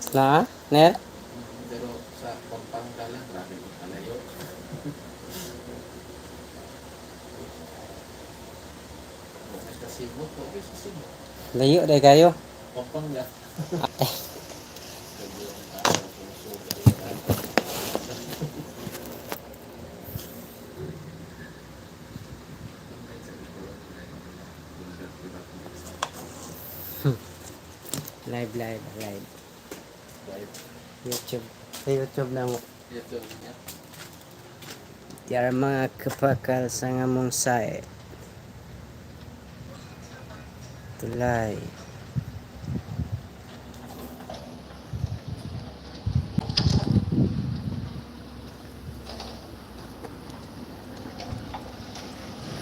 Na? Ner? Pero sa Pampanga lang, grabe ko kalayo. Okay sa Cebu, okay sa Cebu. Layo dahil kayo. Pampanga. Ay, Grabe yung tao, sumusugal. Live, live, live. Live. YouTube. Sa YouTube na mo. YouTube niya. Yara mga kapakal sa nga mong site. Tulay.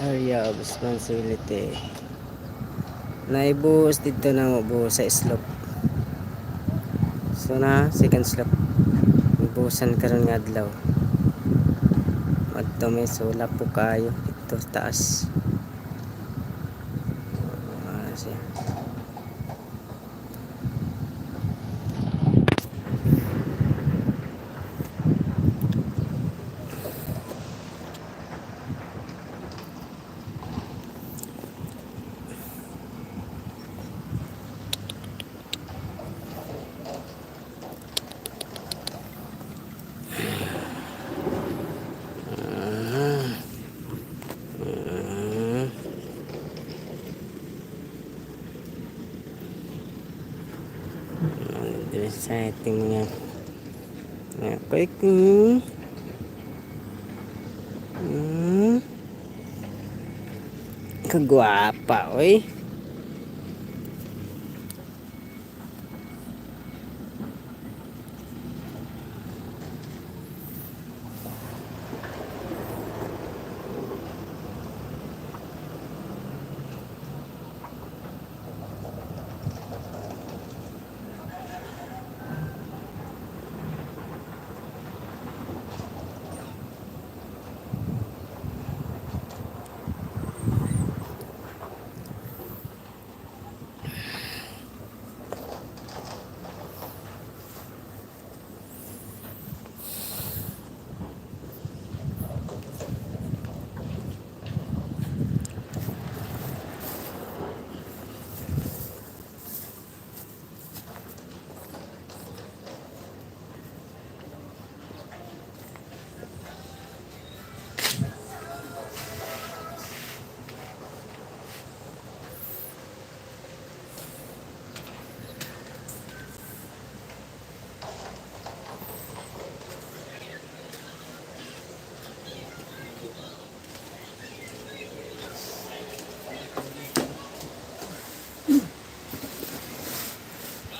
Area of responsibility. Naibuhos dito na mo buhos sa slope. So na, second slope. Ibuhusan karon nga adlaw. Madto may so po kayo dito sa taas. Ah, siya. Ah. Ah. Ano sa ating mga mga quick. Kagwapa, oy.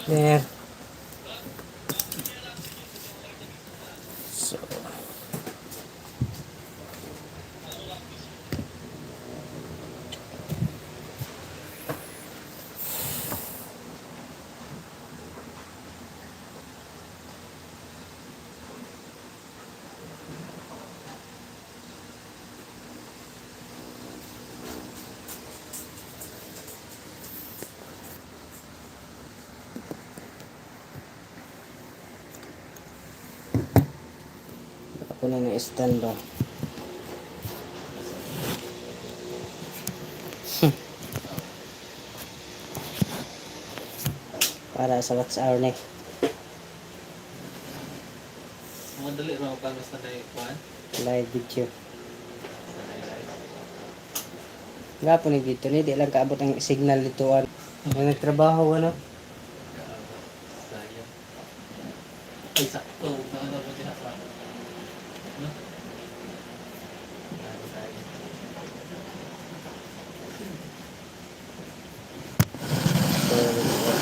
There. So, ako na na-stand ba? Para sa what's our next. Madali ra ka sa na kuan. Live video. Sa na live. Gapo ni dito ni di lang kaabot ang signal dito ano. May nagtrabaho ano. Sayang. Ay, sakto. Naano ko siya sa... No? Sayang. So,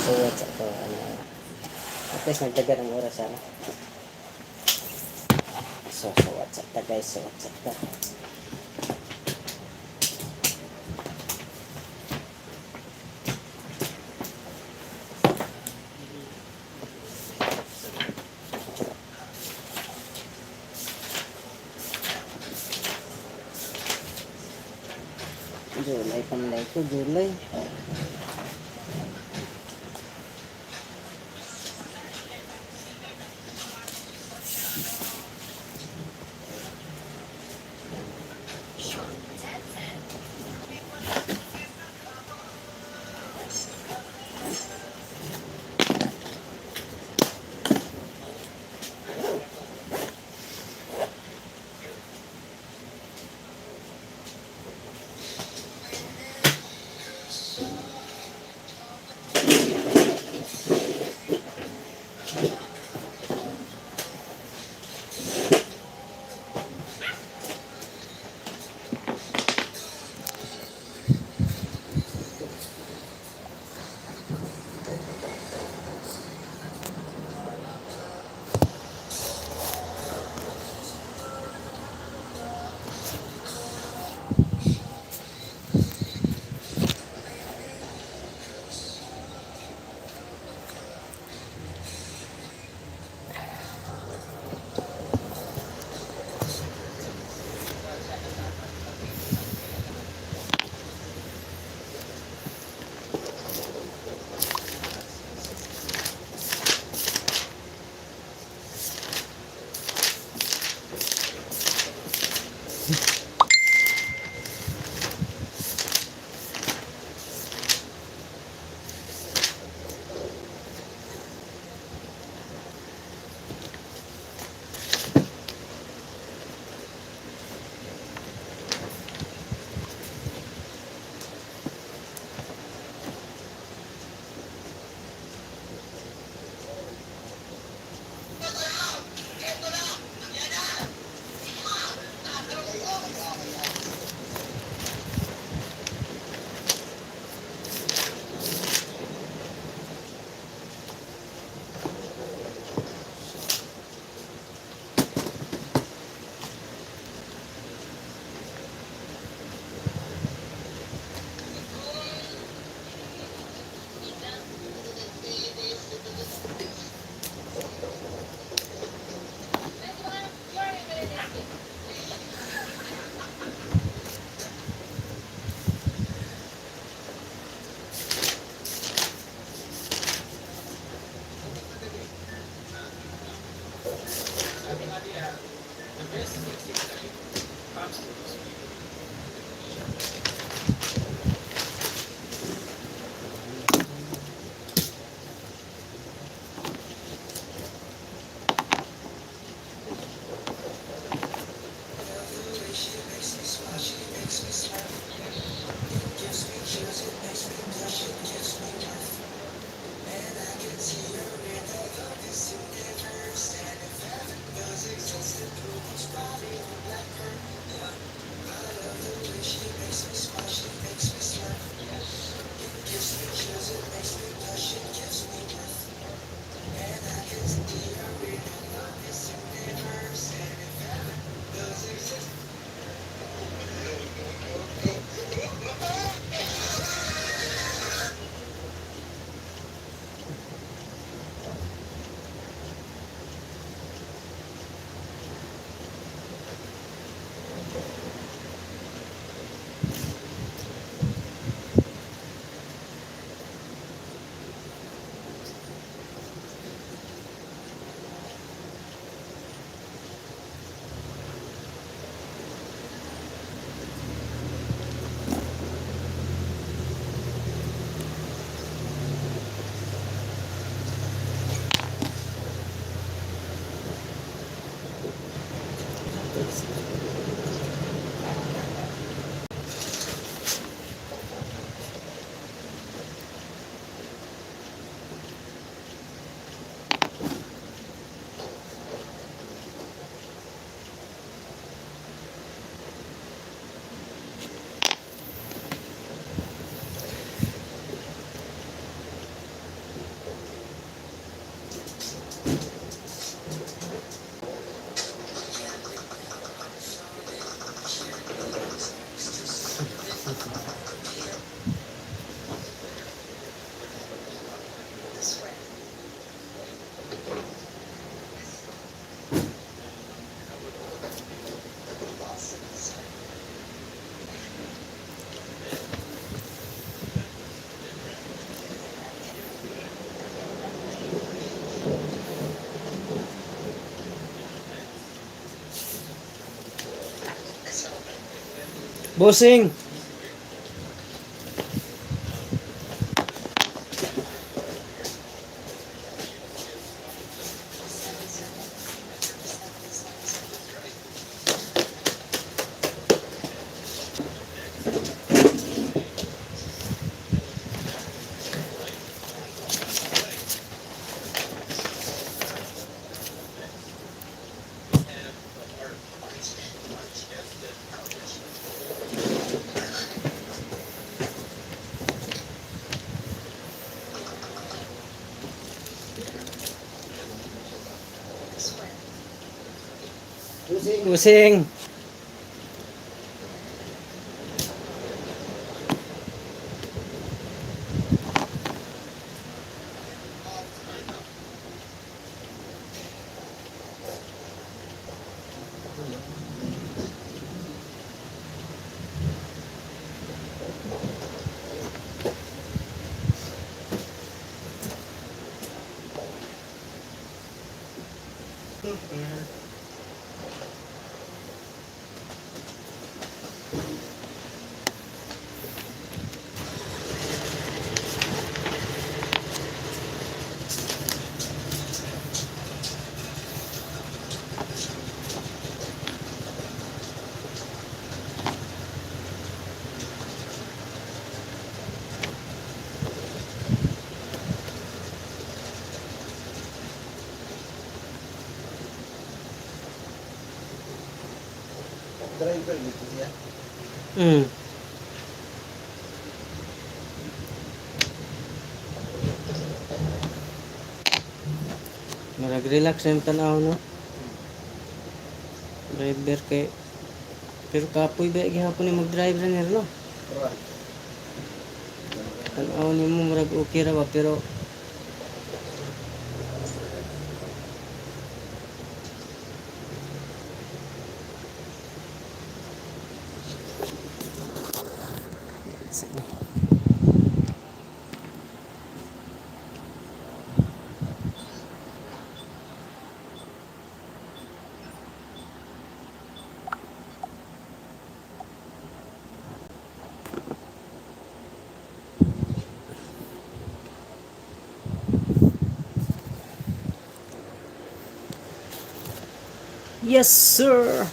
so what's ako ano. At least nagdagan ang oras ano. So what's up ta guys, so what's up ta. July panlay ko, July. Bossing! Bossing! Driver dito siya. Murag relax yung tanaw, no? Driver kay, pero kapoy ba gihapon ni mag-drive ra nila, no? Right. Tanaw nimo murag okay ra ba, pero sige. Yes, sir.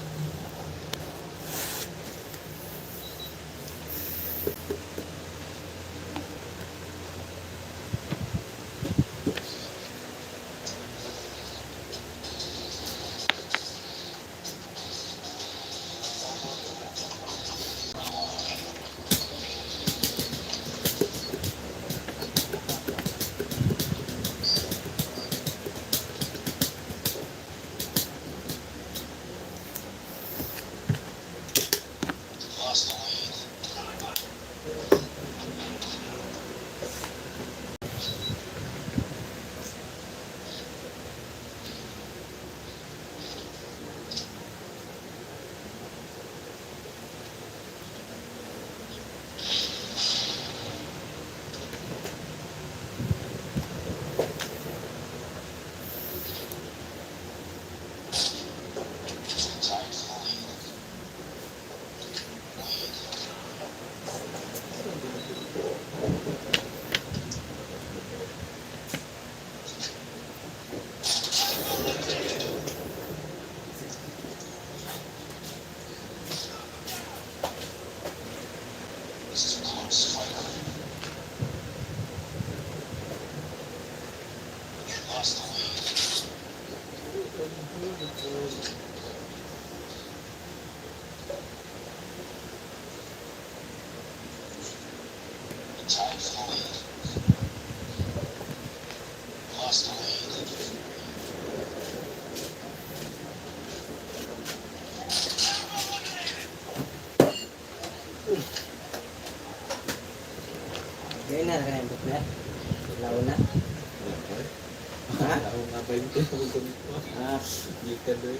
Gawin na ka na. Launa. Ha? Ako nga ba yung tinutugtog ko? Ah, Hindi ka doon.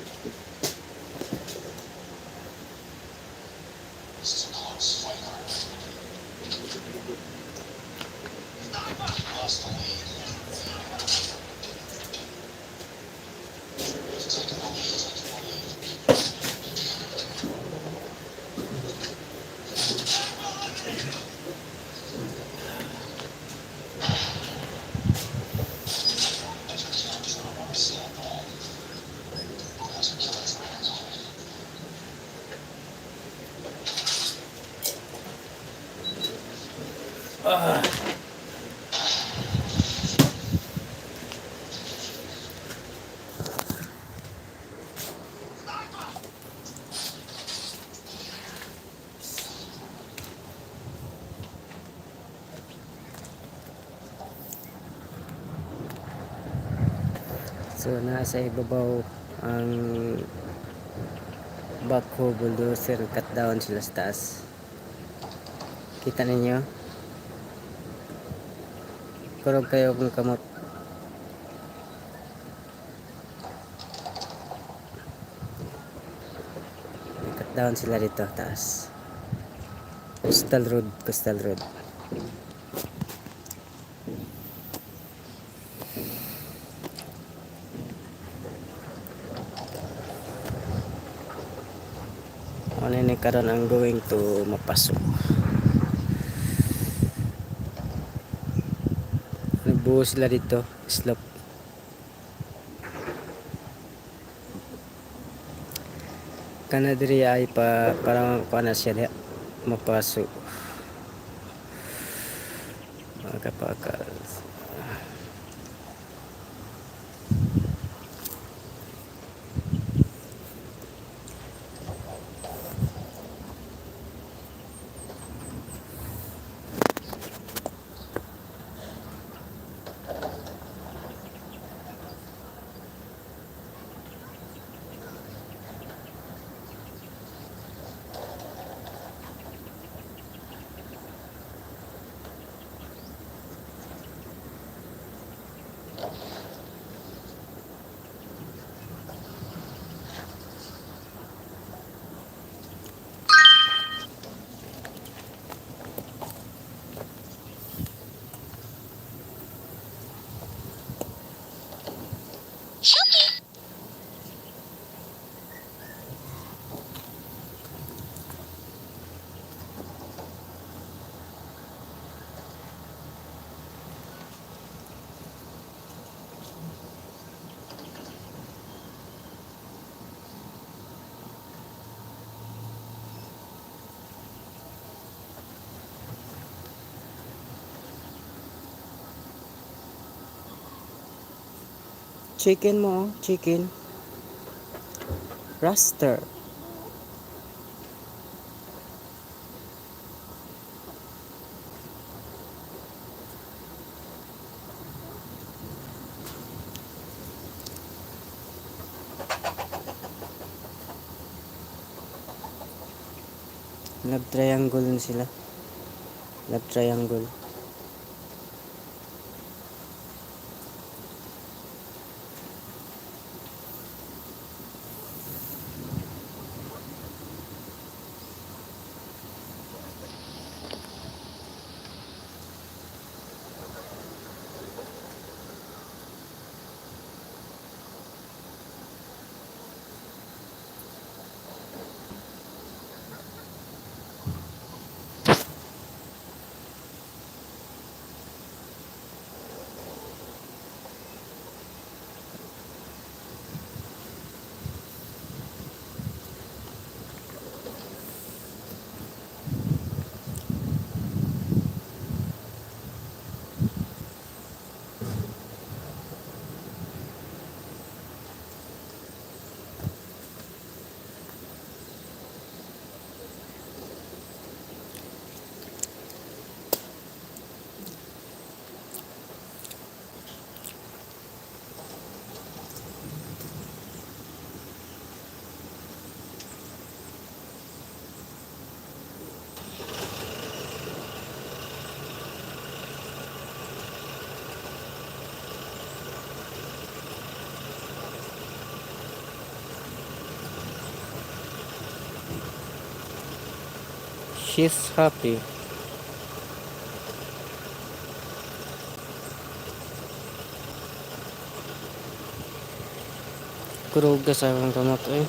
So nasa ibabaw ang backhoe bulldozer, cut down sila sa taas. Kita ninyo? Kurog kayo kung kamot. Cut down sila dito taas. Coastal Road, Coastal Road. Ano ni karon ang going to mapasok. Nagbuo sila dito, slope. Kana diri ay pa parang kuan na siya diha, mapasok. Mga kapakal. Chicken mo, oh. Chicken. Rooster. Love triangle na sila. Love triangle. She's happy. Kuruga sa akong kamot eh.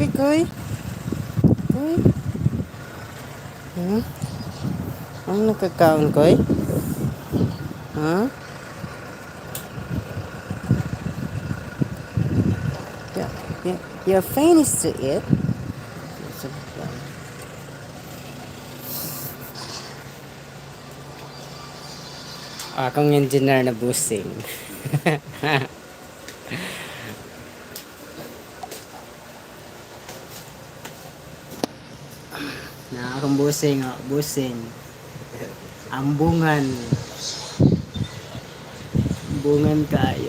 Kuy, kuy. Kuy. Ano nakakaon, koy? Ha? Yeah. You're finished to eat? Akong engineer na busing. Na akong busing, oh, busing. Ambungan. Ambungan kayo.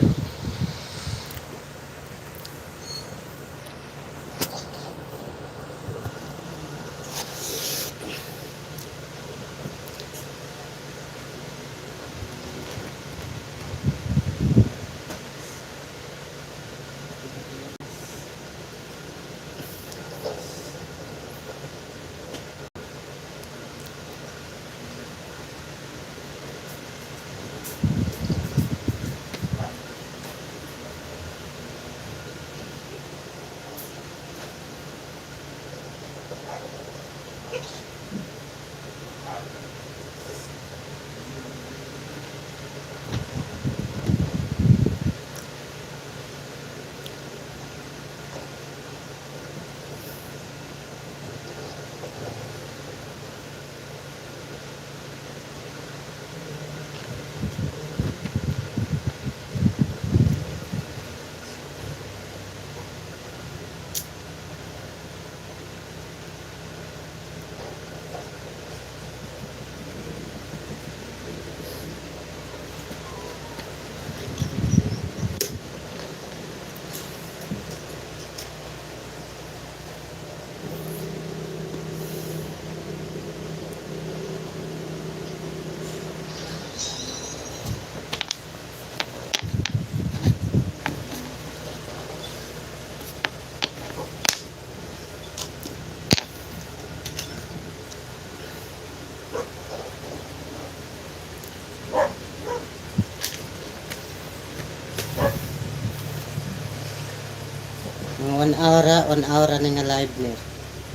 1 hour, 1 hour na nga live ni.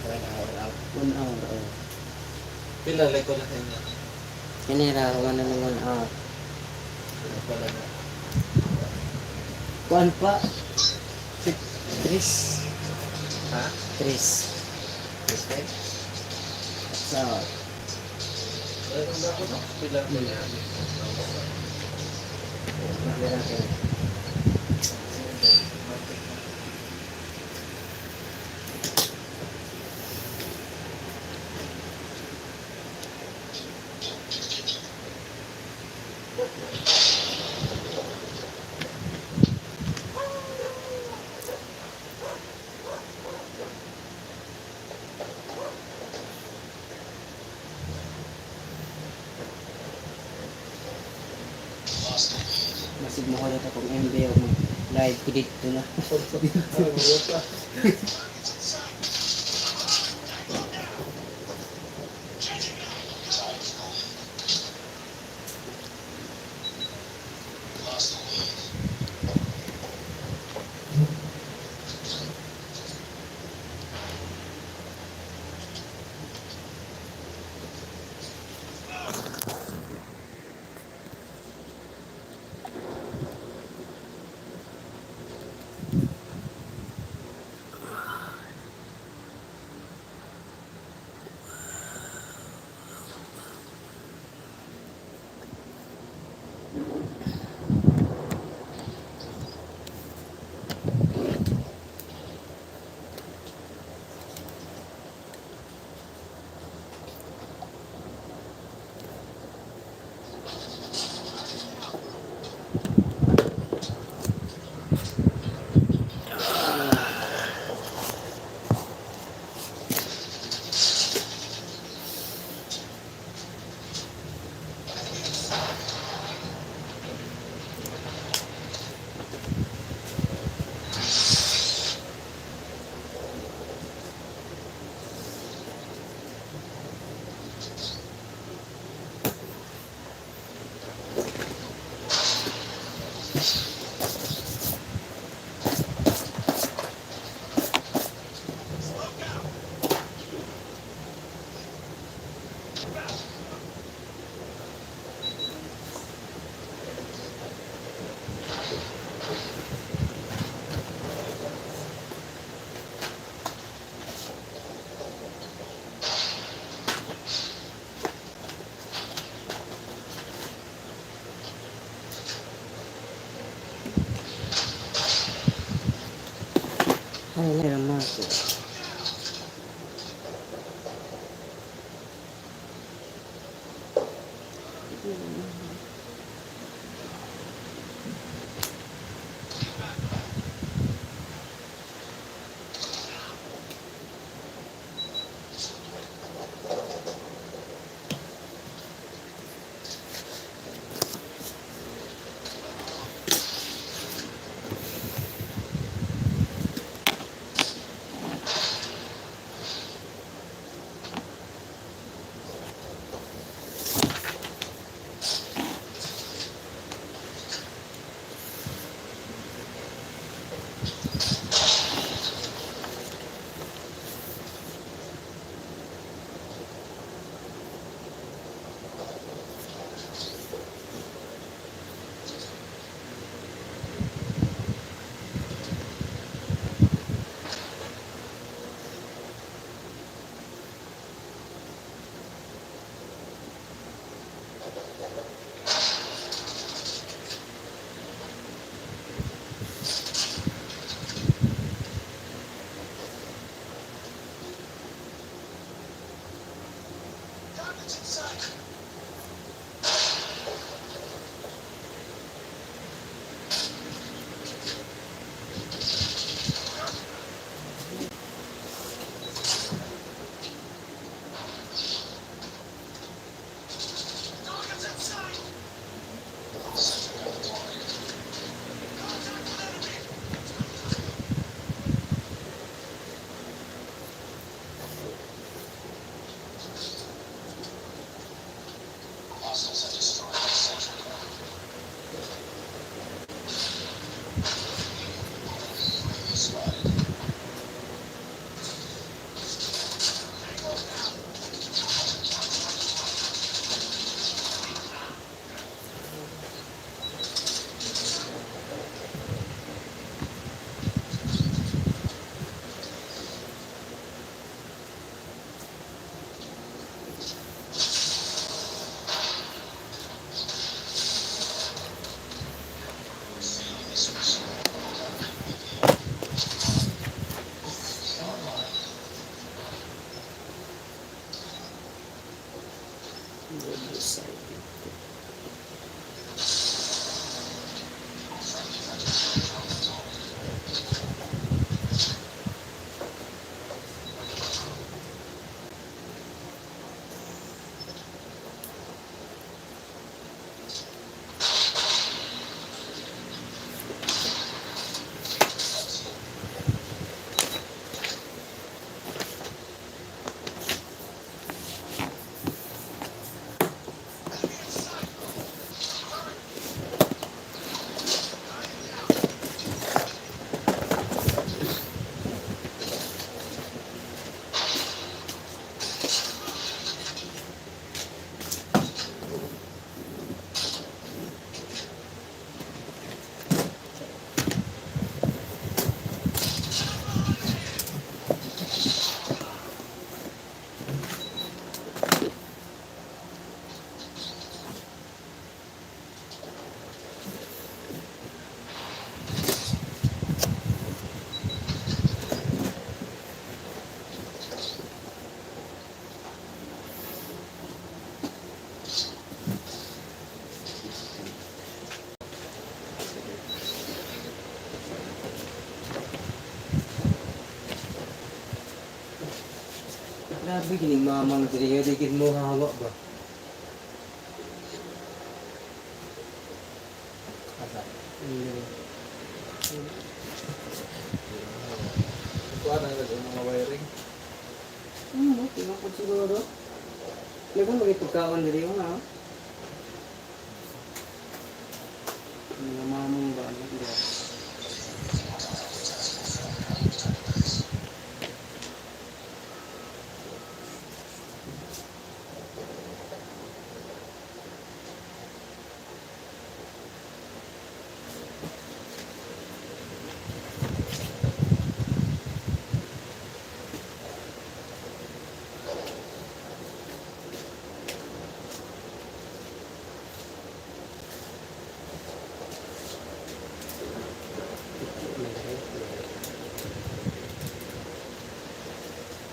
1 hour out. 1 hour, oh. Pila like ko lang sa inyo. Kini ra, wala na 1 hour. Pila pala na. Kuan pa. Tris. Ha? Tris. Respect? So, Wala kang dako, no? Pila pala. Meron kayo. Masig mo ko akong MB o mag live ko dito na. Ah, Ay, meron mo ako. Grabe gini mamang diri, di gid mo hawa ba. Asa? Mm. Kuha na lang mga wiring. Tinukod siguro. Lagun maging pagkaon diri yung ha. Mga mamang ba ano dira.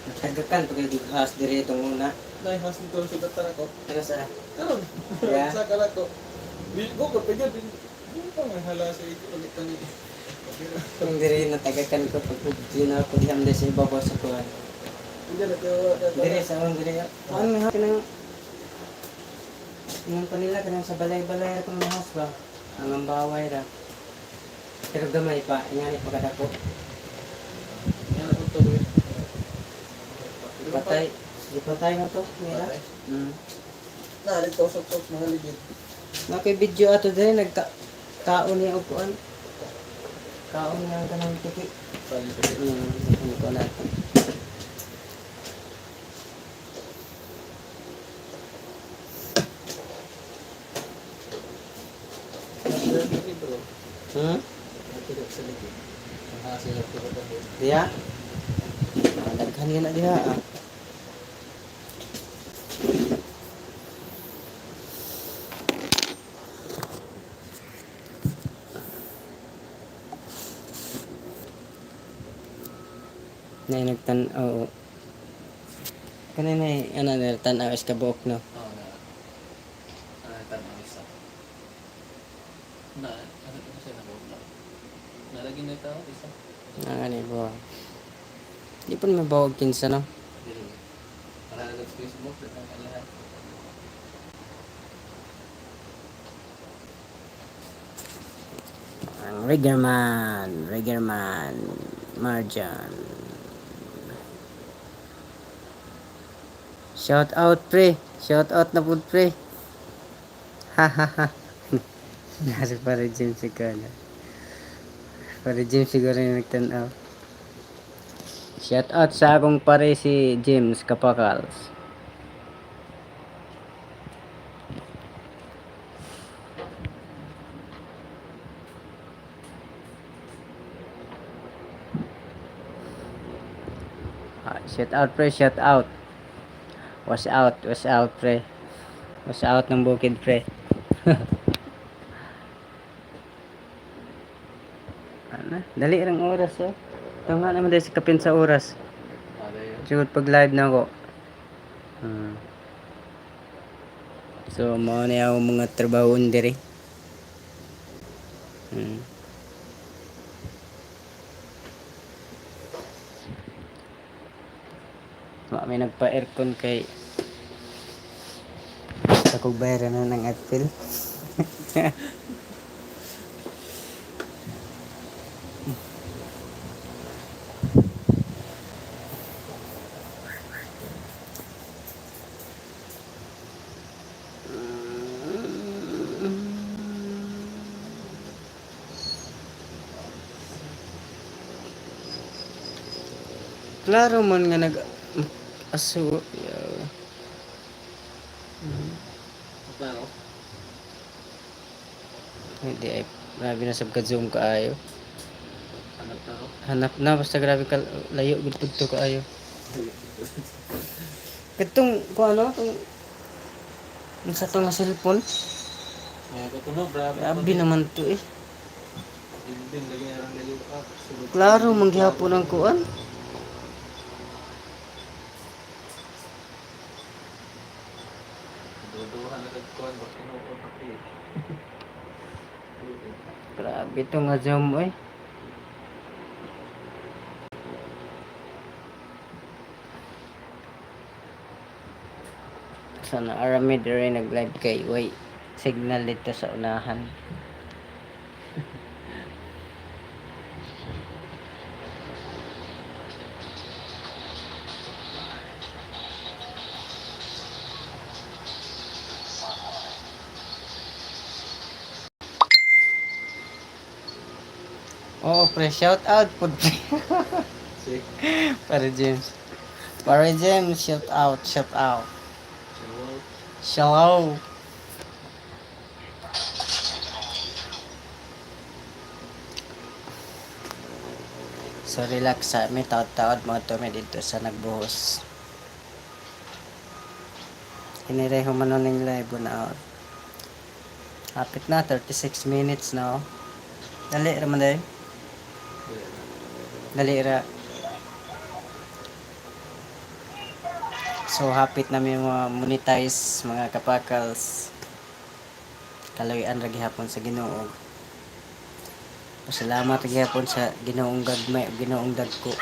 Natagakan pag has diri itong una. Nay, has nito ang sugatan ako. Ano sa? Karon. Yeah. Sa kala ko. Di ko ko pigil. Di pa nga hala sa iko ulit kani. Kung diri natagakan ko pag di na ako diham diri sa ibabaw sa kuwan. Hindi na tayo. Diri sa akong diri. Ano nga kanang yung kanila kanang sa balay-balay ra kung nahas ba. Ang ambaway ra. Pero gamay pa, ingani pa kadako. Yan ako tuloy. Patay. Di patay na to, nila. Patay. Mm. Na, dito sok-sok mga ligid. Nakay video ato diri nagka kaon niya og kuan. Kaon niya ang kanang tiki. Ano ko natin. Hmm? Diya? Ah, daghan yun na diha ah. Nay nagtan oo. Kanina ay ano na tan-aw is kabuok no. Oo na. Ano tanong isa? Na, ano ito siya na Nalagin na ito isa. Ang ano ba? Di pa naman bawag kinsa no. Dili. Para na sa Facebook, datang ka lahat. Ang Riggerman, Riggerman, Marjan. Shout out pre, shout out na pud pre. Ha ha ha. Nasa pare Jim siguro. Pare Jim siguro yung nagtanaw. Shout out sa akong pare si James Kapakals. Ah, shout out pre, shout out. Was out pre. Was out ng bukid pre. Ano? Dali rang oras oh. Tama naman dahil sa kapin sa oras. Ano yun? Siguro pag live na ako. So, mao na ang mga trabaho diri. Wa may nagpa-aircon kay sa kog bayaran na ng Apple. Klaro man nga nag aso. Yeah. Klaro? Hindi ay grabe na sab ka zoom kaayo. Hanap na ako. Hanap na basta grabe ka layo gud pud to kaayo. Katong ko ano tong sa to nga cellphone. May ako tunog, grabe. Grabe naman to eh. Dinding, lagi na lang layo ka. Sulod. Klaro man gihapon ang kuan. Duduhan na kagkuhan, bak tinuod na kayo. Grabe to nga zoom eh. Sana arami diri nag-live kay way signal dito sa unahan. Oo, pre, shout out po, pre. Si? Pare James. Pare James, shout out, shout out. Hello. Shalom. So relax sa mi taod-taod mo to mi dito sa nagbuhos. Kinireho man nun ning live na hour. Hapit na 36 minutes na, oh. Dali ra man day. Dali ra. So hapit na mi mga monetize, mga kapakals. Kaloy-an ra gihapon sa Ginoo. Pasalamat ra gihapon sa Ginoong gagmay ug Ginoong dagko.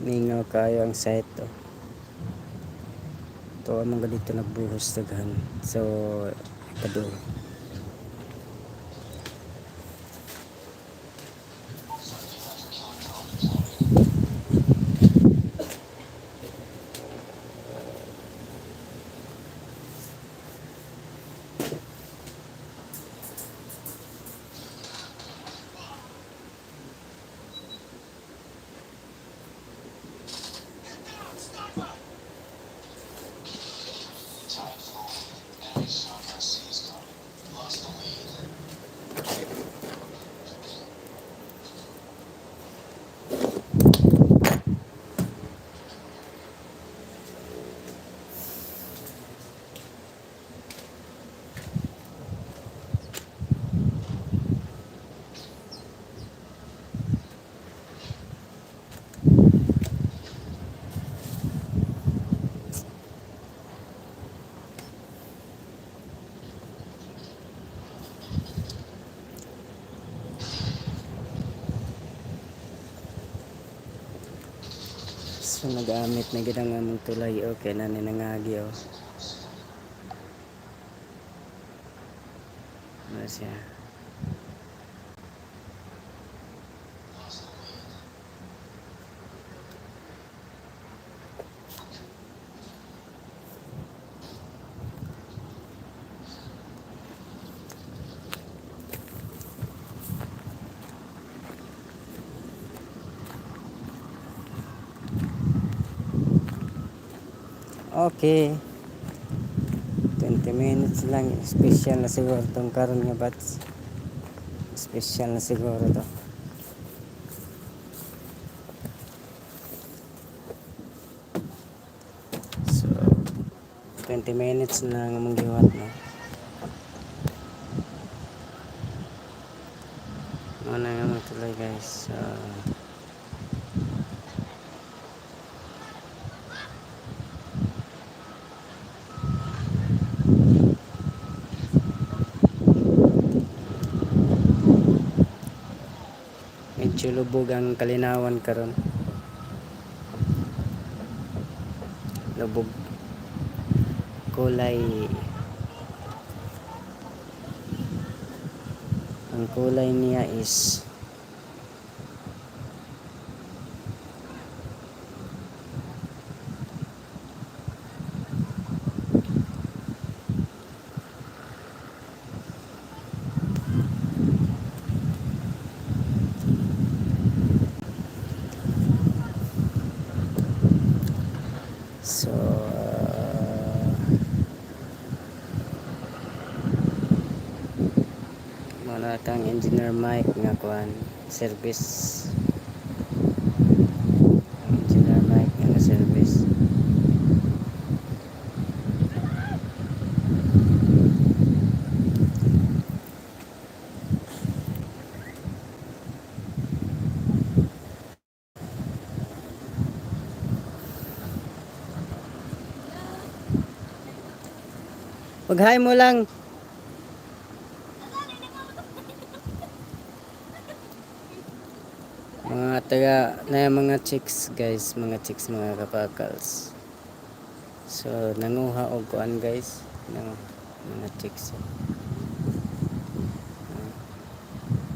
Mingaw kayo ang site to. To among dito nagbuhos daghan. So kado. So nagamit na gid ang among tulay, okay na ni nangagi, oh. Ano siya? Okay. 20 minutes lang. Special na siguro tong karon nga batch. Special na siguro to. So, 20 minutes na ang among giwat, no? Ano na nga tuloy, guys. So, Medyo lubog ang kalinawan karon. Lubog. Kulay, ang kulay niya is so muna kang Engineer Mike nga kuan service. Engineer Mike nga service. Mag-hi mo lang. Mga taga na yung mga chicks guys, mga chicks, mga kapakals. So nanguha og kuan guys, nang mga chicks. Ah,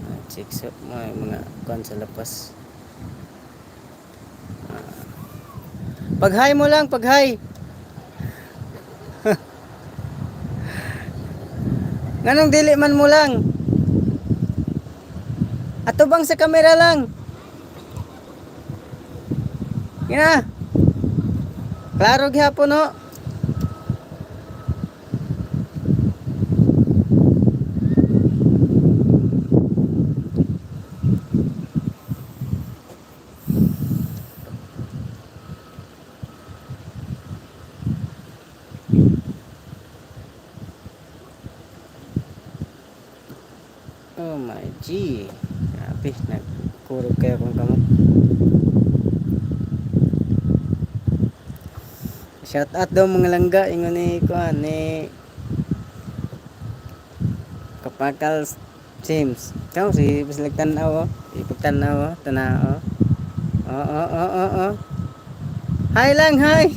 mga chicks, oh, mga kuan sa lapas. Ah. Pag-hi mo lang, pag-hi. Nganong dili man mo lang? Atubang sa kamera lang. Gina. Klaro gihapon no. Oh my G. Grabe, nagkurog kayo kung kamot. Shout out daw mga langga, ingon ni kuan ni Kapakal James. Ikaw si bislag tan-aw oh. Ipagtan-aw oh, tanaw oh. Oo, oo, oo, oo. Hi lang, hi.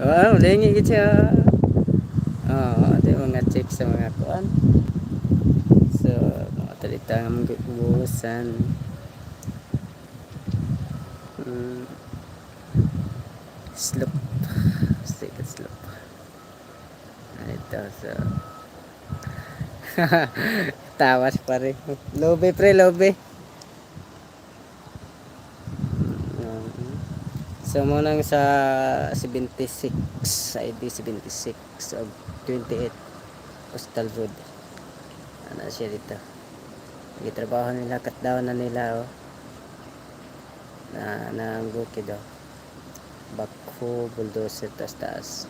Oh, lingi gid siya. Oo, di mga check sa mga kuan. So, mga talita nga mga buhusan. Slope. Second slope. Ito, so. Tawas pare. Lobe pre, lobe. So, mo nang sa 76, ID 76 of 28 Coastal Road. Ano siya dito. Gitrabaho nila, cut down na nila oh. Na na ang bukid oh. Backhoe, bulldozer, taas taas.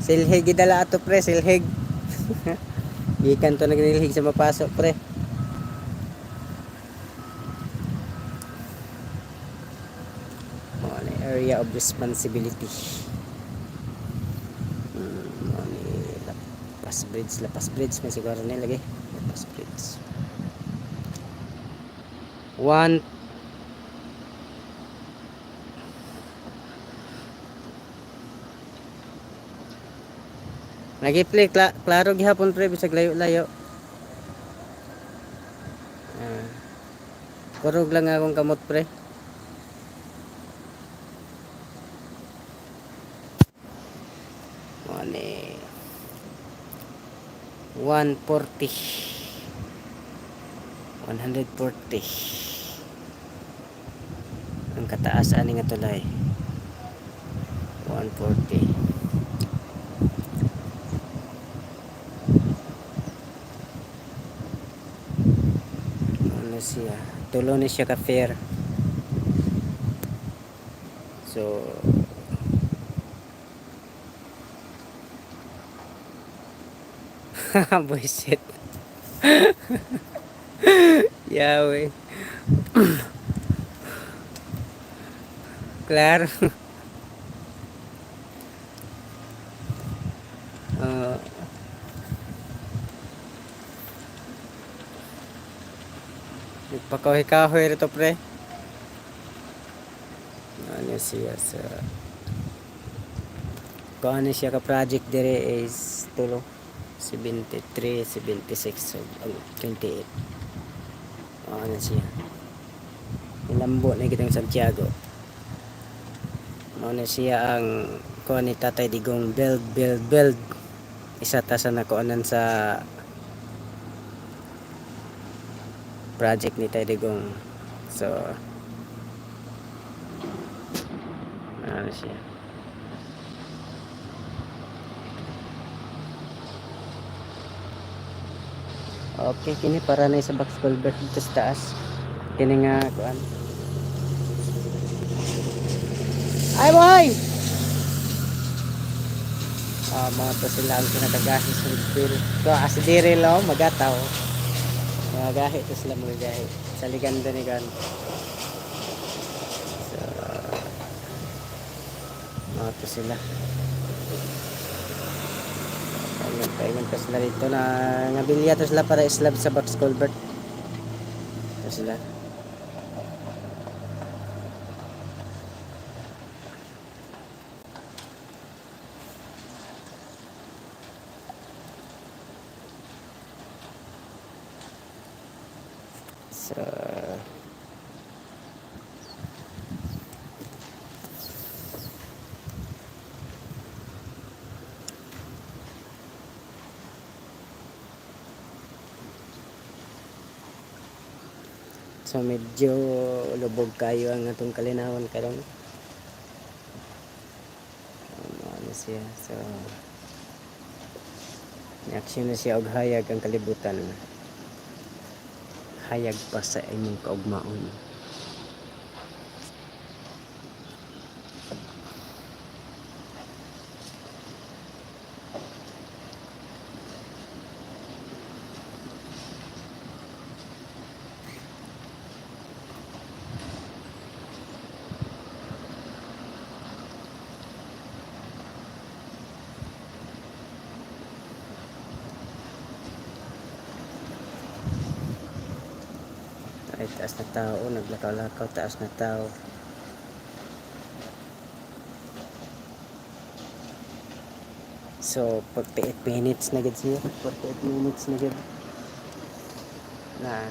Silhig gidala ato pre, silhig. Gikan to nagnilhig sa mapasok pre. Mo ni area of responsibility. Mo ni Lapas Bridge, Lapas Bridge may siguro ni lagi. Lapas Bridge. One. Lagi play klaro gihapon pre bisag layo-layo. Ah. Kurog lang akong kamot pre. Mo ni 140, 140 ang kataas ani nga tulay, 140. Ano siya, tulo ni siya ka fair, so bullshit. Yahweh. Klaro. Nagpakahoy-kahoy rito, pre. Ano siya sa kung ano siya ka project dire is tulo 73, 76, so, 28. Ano siya. Nilambo na kitang Santiago. Mao na siya ang kuan ni Tatay Digong, build, build, build. Isa ta sa nakuanan sa project ni Tatay Digong. So, ano siya. Okay, kini para na sa box culvert dito sa taas. Kini nga kuan. Ay, boy! Ah, mga to sila ang pinakagahi sa bill. So, as diri lo magataw. Mga gahi to sila mga gahi. Sa liganda ni gan. So, mga to sila. Paingon, paingon pa sila dito na ngabilya to sila para islab sa box culvert. Ito sila. So medyo lubog kayo ang atong kalinawan karon. Ano siya. So action na siya og hayag ang kalibutan. Hayag pa sa imong kaugmaon. Ay, taas na tao, naglakaw-lakaw, taas na tao. So, 48 minutes na gid siya. 48 minutes na gid. Na.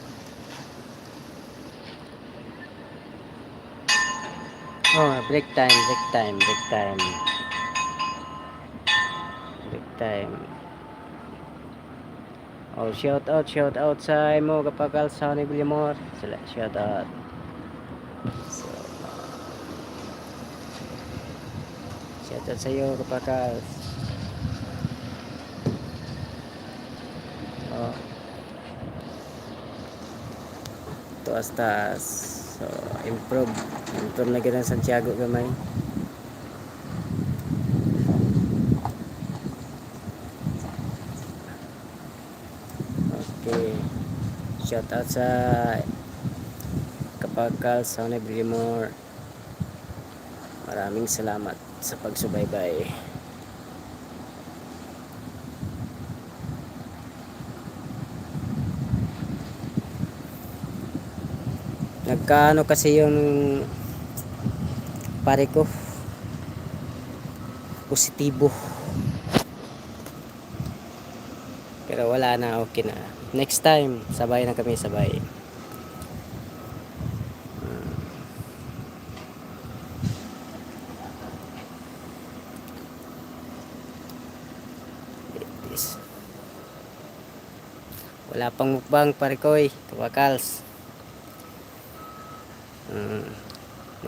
Oh, break time, break time, break time. Break time. Oh, shout out sa imo kapakal sa ni Villamor. Sila, shout out. So, shout out sa iyo, kapakal. Oh. Tuas taas. So, improve. Improve na gid ang Santiago gamay. Okay. Shout out sa Kapakal sa Villamor. Maraming salamat sa pagsubaybay. Nagkaano kasi yung pare ko, positibo. Pero wala na, okay na. Next time, sabay na kami, sabay. This. Wala pang mukbang, pare koy, kawakals.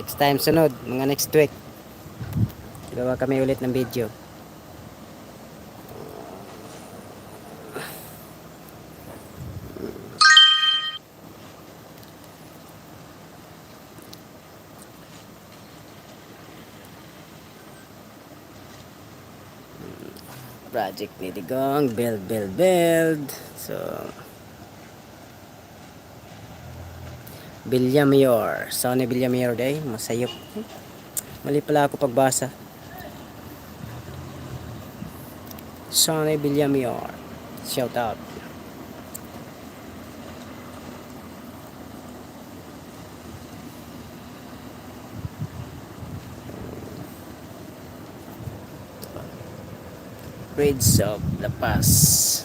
Next time, sunod, mga next week. Gawa kami ulit ng video. Project ni Digong, build, build, build. So, Villamayor. Sonny Villamayor day, masayop. Mali pala ako pagbasa. Sonny Villamior. Shout out. Bridge of La Paz.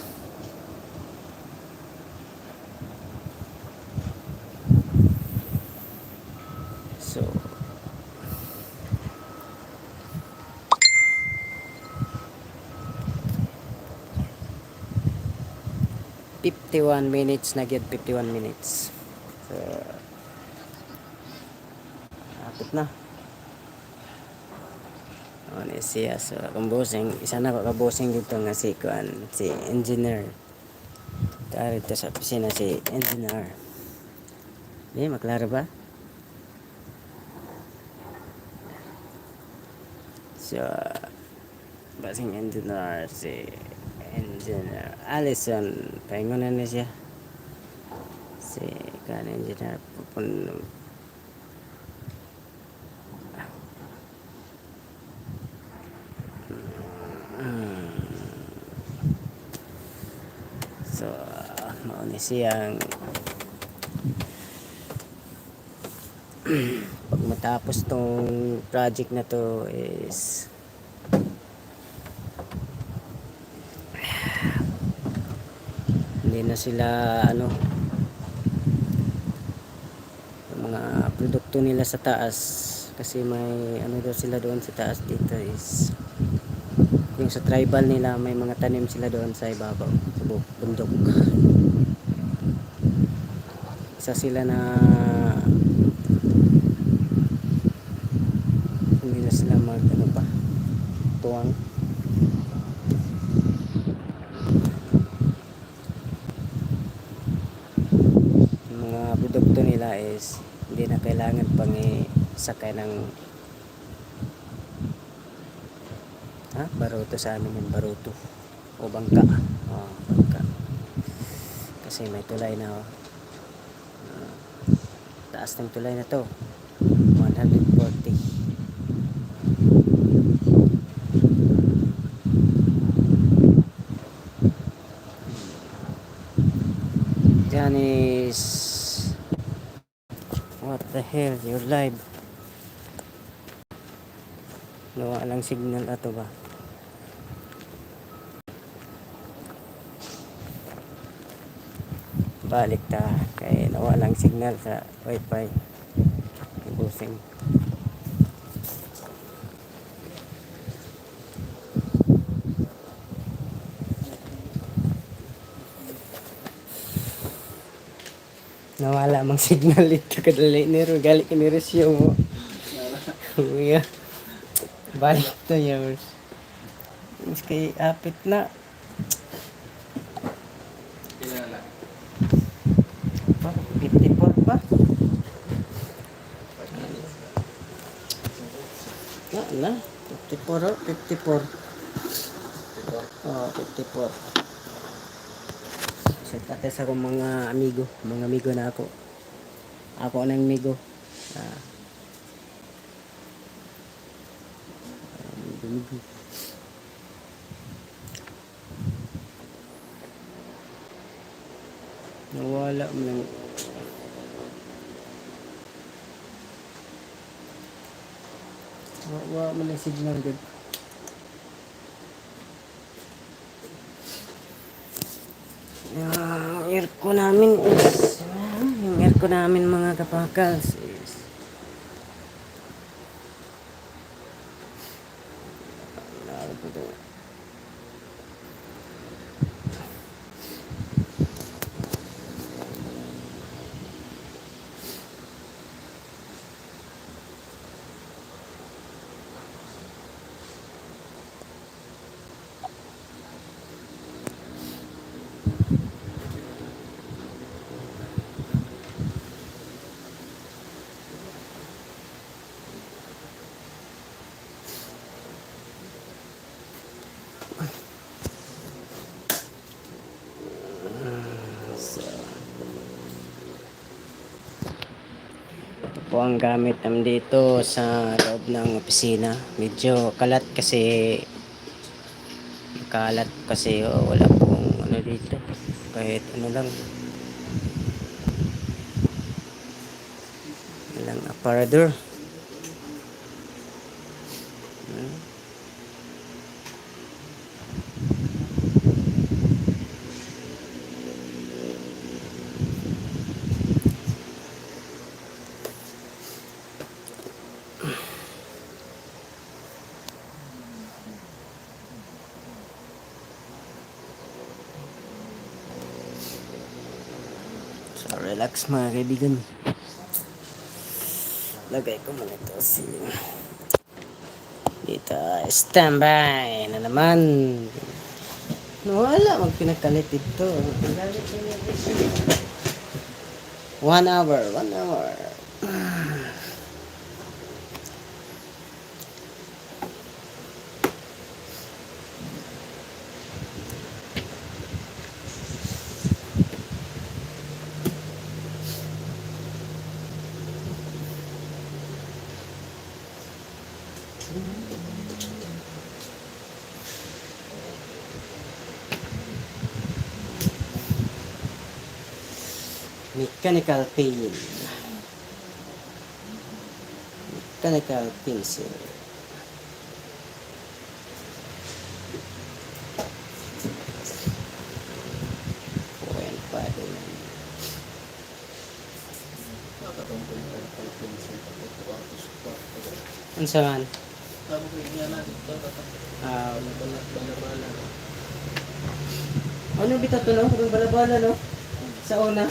So, 51 minutes na gyud, 51 minutes. So, apit na. Ano siya, so akong bossing, isa na ko ka bossing dito nga si kuan, si engineer. Dito sa opisina si engineer. Di, maklaro ba? So, bossing engineer, si engineer Allison, paingon na ni siya. Si kuan engineer, pupun. So, mao ni siyang pag matapos tong project na to is hindi na sila ano, yung mga produkto nila sa taas kasi may ano daw sila doon sa taas. Dito is yung sa tribal nila, may mga tanim sila doon sa ibabaw sa bundok. Isa sila na hindi na sila mag ano pa tuwang. Yung mga produkto nila is hindi na kailangan pang isakay ng ha, baruto. Sa amin yung baruto o bangka, oh, bangka kasi may tulay na, oh. Ah, taas ng tulay na to, 140. Diyan is, what the hell, you're live. Wala lang signal ato ba? Balik ta kay nawalang signal sa wifi. Busing. Nawala mang signal ito kadali ni ro gali ni Resyo mo. Uya. Balik to yours. Kay apit na. Pila na lang? Pa, 54 pa. 5 minutes. Na, na. 54, oh, 54. Ito. Oh, 54. So, tate sa akong mga amigo na ako. Ako nang amigo. Ah. Amigo, amigo. Nawala mo lang. Wa man lang signal gud. Yung aircon namin is, yung aircon namin, mga kapakals, is Ano po ito? Po ang gamit namin dito sa loob ng opisina. Medyo kalat kasi kalat kasi, oh, wala pong ano dito. Kahit ano lang. Walang aparador. So, relax, mga kaibigan. Lagay ko muna ito si dito. Standby na naman. Wala, magpinakalit ito. 1 hour, 1 hour. Mechanical pen. Mechanical pencil. 0.5 mm. Unsa man? Tapos niya na dito, Ah, bala bala bala. ano bitaw to, no? Katong balabala, no? Sa una.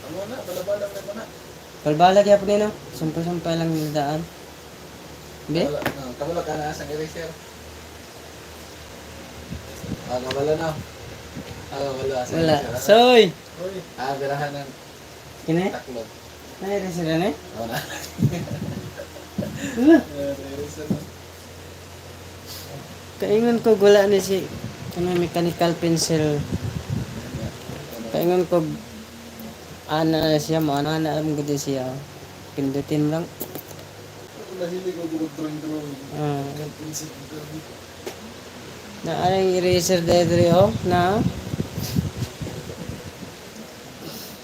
Amo na, bala bala mo na. Balbala gyapon ni, no? Sumpay-sumpay lang yung daan. Be? Wala, no, kabalo ka na sa eraser. Ah, kabalo na. Ah, wala sa Wala. eraser. Soy! Uy, ah, birahan ng Kini? taklob. Ay, sila ni? Amo na. Wala. Eh, eraser na. Kaingon ko wala ni si ano, mechanical pencil. Kaingon ko ana na siya mo, ana na alam ko din siya. Pindutin mo lang. Nahilig ko drawing drawing. Ah. Pencil drawing. Na anong eraser dere, oh, na.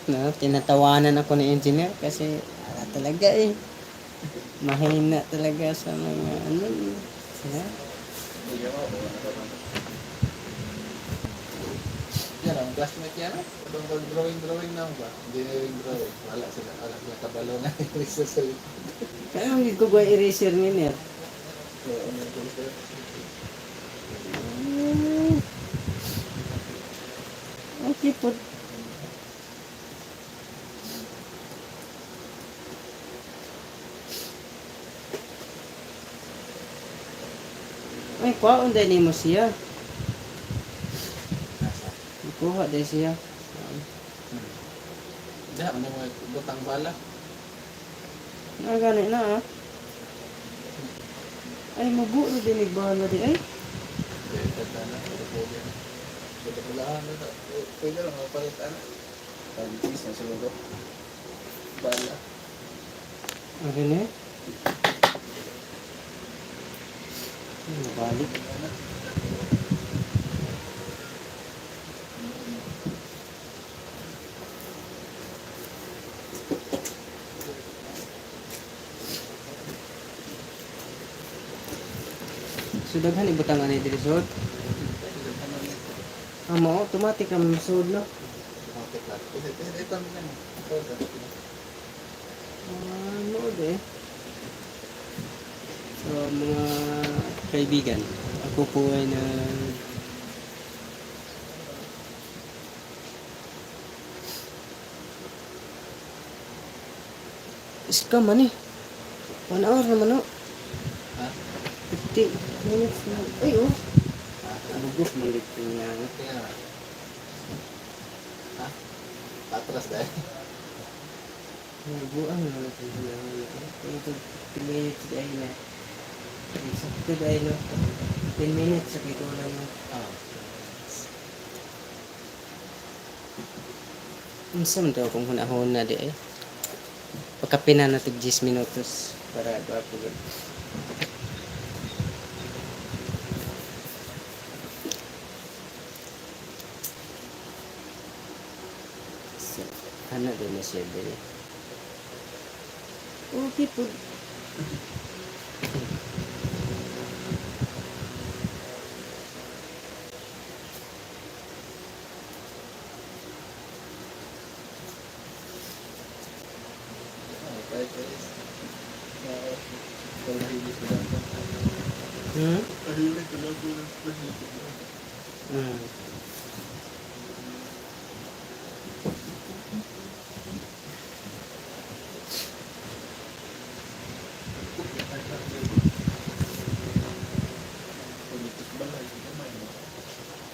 Na tinatawanan ako ni engineer kasi ala talaga eh. Mahina talaga sa mga ano. Sila. Yan ang classmate niya, no? Itong drawing drawing na ba? Engineering drawing. Wala sila kabalo na eraser sa likod. Kaya hindi ko ba eraser ni Ner? So, ano yung eraser? Okay po. Ay, kuhaon din nimo siya. Nasa. Kuha din siya. Diyan, ano mo butang bala? Na gani na ah. Ay, mabuo na din igbahala di ay. Hindi, tanda na. Ito po yan. Ito po lang. Pwede lang, mapalit ano. Pag-cheese na siguro. Bala. Ano ni? Ay, nabalik. So daghan ibutang ani diri sud. Ah, mao automatic ra man sud, no. Okay, klaro. Pwede, pwede, ito ang ano. Ito, ito. Ah, mao de. So mga kaibigan, ako po ay na scam man eh. 1 hour naman, oh. Ha? 50 minutes na. Ay, oh. Bugok man dito niya. Tingnan naman. Ha? Patras dahil. Nabuang naman ito niya. Ito, 50 minutes ay na. Sakto dahil, no? 10 minutes, sakit ko lang, no? Ah. Unsa man daw kung hunahon na di eh. Pakape na natin 10 minutos para gwapo gud. So, ano din na siya dili? Okay po. Ah, kahit is. Mahilig ko lang. Hmm? Mahilig ko lang po ng mahilig ko. Politik balay, gamay mo.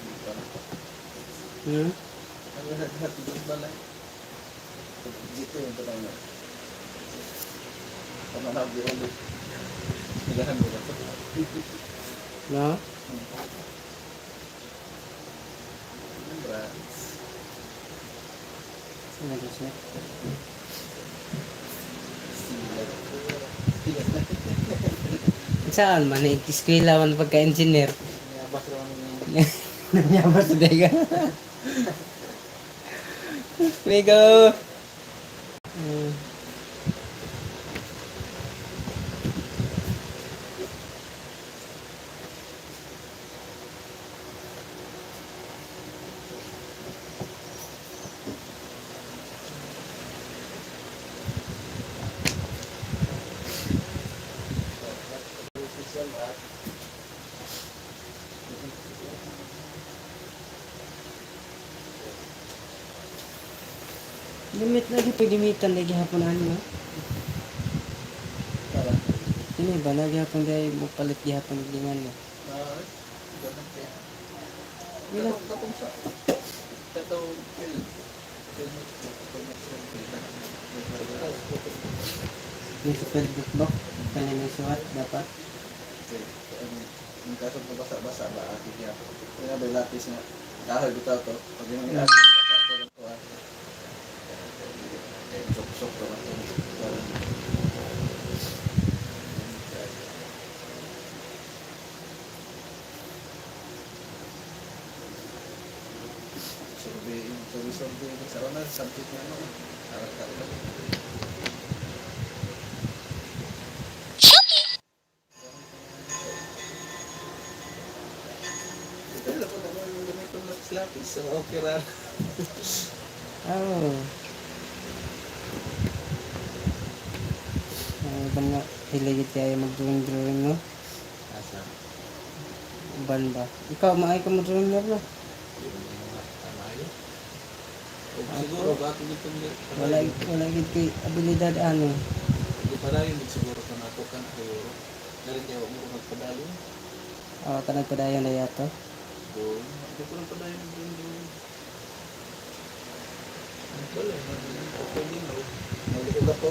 Di ba? Ang lahat ng balay. Dito yung tanong na. Pamanag di ulit. Nagahan mo ba ito? No? Brats. Ano din siya? Silat. Saan man? Eh, eskwela man pagka-engineer. Niyabas raw ni Nanyabas na ka. Migo! Official at Limit lagi pag limitan lagi hapon ano no? Para. Ini ba lagi hapon dahil mo palit gihapon lingan mo. Ah, ganun kaya. Wala. Katong sa katong film. Film. Yung sa Facebook ba? Kanya may suwat dapat. Yung kaso basa-basa ba akin niya. Kaya ba lapis nga. Kahoy bitaw to. Pag yung akin basa ko lang to. Kaya sok-sok to lang to. Survey, survey, survey. Sa una, subject na ano. Aral ka ulit. Ito lang po naman yung ganitong lapis-lapis. So, okay ra. Oh. Ay, ba na hiligit kayo mag-drawing-drawing no? Asa? Uban ba? Ikaw, maay ka mo-drawing na bro. Hindi mo mga tama yun. O siguro, bakit dito Wala, wala gid kay abilidad ano. Hindi pa rin, siguro ka na ka na siguro. Dari kaya mo ko nagpadalo. Oh, tanag padayon na yato. Doon, hindi ko nagpadayon doon doon. Ang pala, okay din ako. Nagliko ka pa,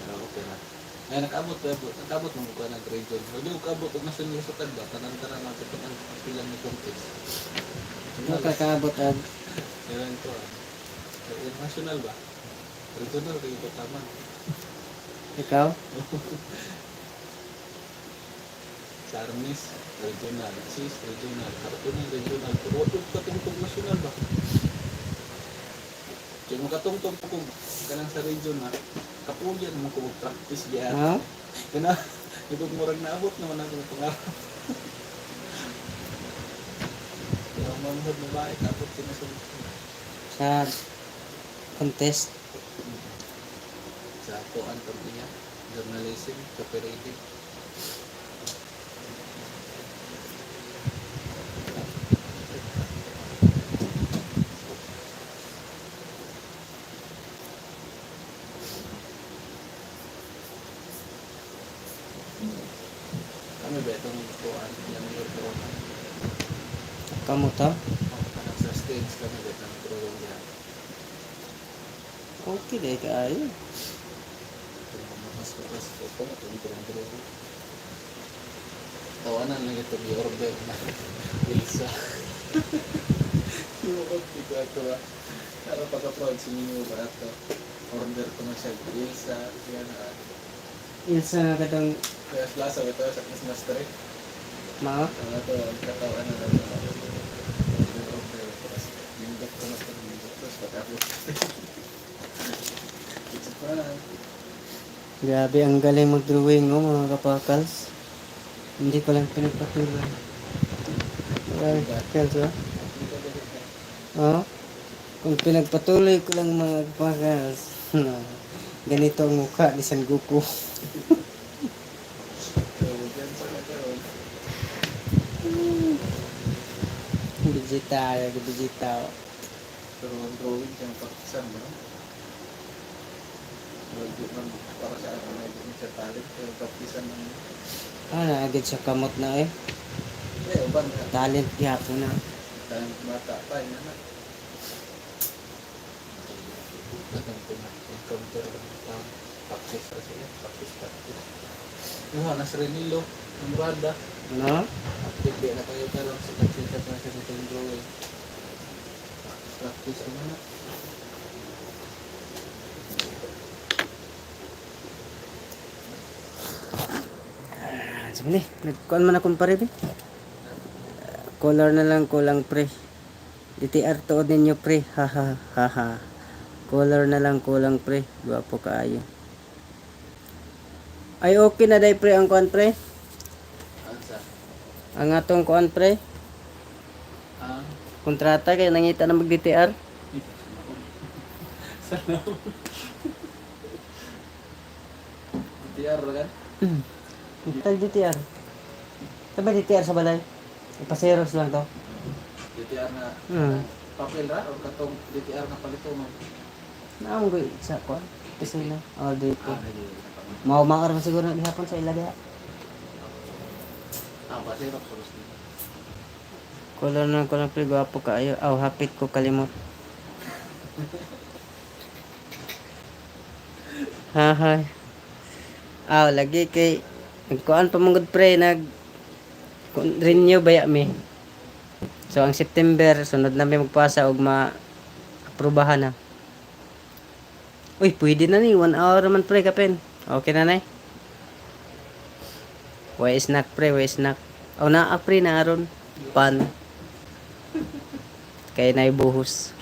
Pero okay na. Ay, nakaabot pa, nakaabot mo ko ng region. Hindi ko kaabot og national sa tagba, tanan-tanan natin ang pilang ni contest. Ano kakaabot og Meron ko ah. National ba? Regional kayo ba tama? ikaw? Sa Arnis, regional. Sis, regional. Kartunan, regional. Pero wala ko katungtong national ba? Kaya mo katungtong ko kung kanang sa region na, kapuyan mo ko practice diyan. Ha? Kana, ikot murag naabot naman ako ng pangarap. Pero ang mamahod na bae, kapot sinasunod. Sa contest. Sa kuan niya, journalism, copywriting. Kami ba itong kuan, yung mayor corona? Kamo to? Kanang sa stage kami ba itong drawing niya. Okay dai kaayo. Itong mga pasko-pasko ko, itong drawing. Tawanan lang ito i-order na Wilsa. Tinuod di ko ato ba. Para pagka-proud sa inyo ba ato. Order ko na siya. Ilsa, yan ah. Ilsa nga katong Kaya plaza ito sa Christmas tree. mao. Ang ato, ang katawan na lang. Order, order. Tapos, lindot ko na sa lindot. Tapos, patapos. It's a prank. Grabe, ang galing mag-drawing, oh, mga kapakals. Hindi ko lang pinagpatuloy. Grabe, kapakals, oh. Oh, kung pinagpatuloy ko lang, mga kapakals, no, ganito ang mukha ni San Goku. So, dyan sa katawan. Digital, digital. Pero ang drawing siya, pagkisan mo, no? Well, di man para sa akin, medyo siya talent, pero practicean man yun. Ah, naagad siya kamot na eh. Eh, uban ka. Talent gihapon na. Talent bata pa, yun na. Encounter ng tao. Practice ra sila, practice, practice. Yung nasa Renilo, ang Rada. No? Active di na kayo karon sa sikat na siya sa itong drawing. Practice, practice ano na. Ah, sabi ni, nagkuan man akong pare, be. Color na lang kulang, pre. DTR tuod ninyo, pre. Ha ha ha ha. Color na lang kulang, pre. Gwapo kaayo. Ay, okay na day, pre, ang kuan, pre. Ansa? Ang atong kuan, pre. Ang Kontrata kay nangita na mag DTR. Sana. DTR kan? Tal DTR. Sabi DTR sa balay. Ipaseros lang to. DTR na papel ra o katong DTR na palito mo. Naong ko sa kuan. Pisila. Oh, dito. Ah, hindi. Mao maar man siguro na gihapon sa ila diha. Ah, pasero puros ni. Color na kulang, pre, gwapo kaayo. Aw, hapit ko kalimot. Hahay. Aw, lagi kay nagkuan pa man gud, pre, nag renew baya mi. So ang September sunod na mi magpasa og ma aprobahan na. Uy, pwede na ni 1 hour man, pre, kapin. Okay na nay. Way snack, pre, way snack. Aw naa, pre, na aron pan. Kay nay buhos.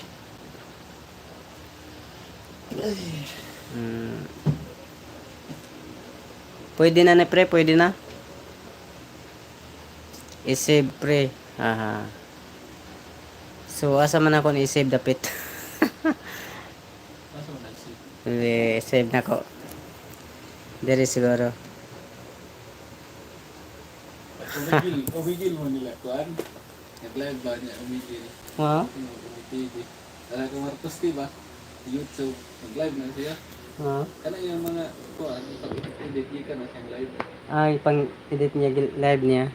Pwede na na, pre, pwede na. I-save, pre. Haha. So asa man ako ni i-save dapit? Asa man nag-save? I-save na ko. Diri siguro. Umigil, umigil mo nila kuan. Nag-live ba niya umigil? Ha? Umigil. Ara ko Marcos di ba? YouTube, nag-live na siya. Ha? Kana yung mga kuan, pag-edit ka na siyang live. Ay, pang edit niya live niya.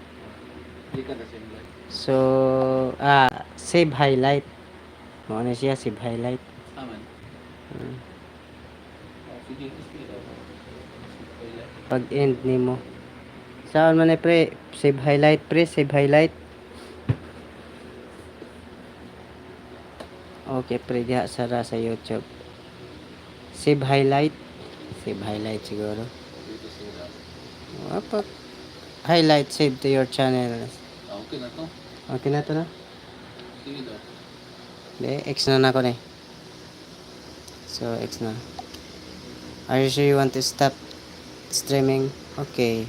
Di ka na siyang live. So, ah, save highlight. Mao na siya, save highlight. Aman. Oh, sige, sige daw. Sige. Pag end nimo. Saan man eh, pre? Save highlight, pre, save highlight. Okay, pre, diha sara sa YouTube. Save highlight. Save highlight siguro. Dito sila. Ah, pag highlight save to your channel. Ah, okay na to. Okay na to na? Sige daw. Hindi, X na na ko na eh. So, X na. Are you sure you want to stop streaming? Okay.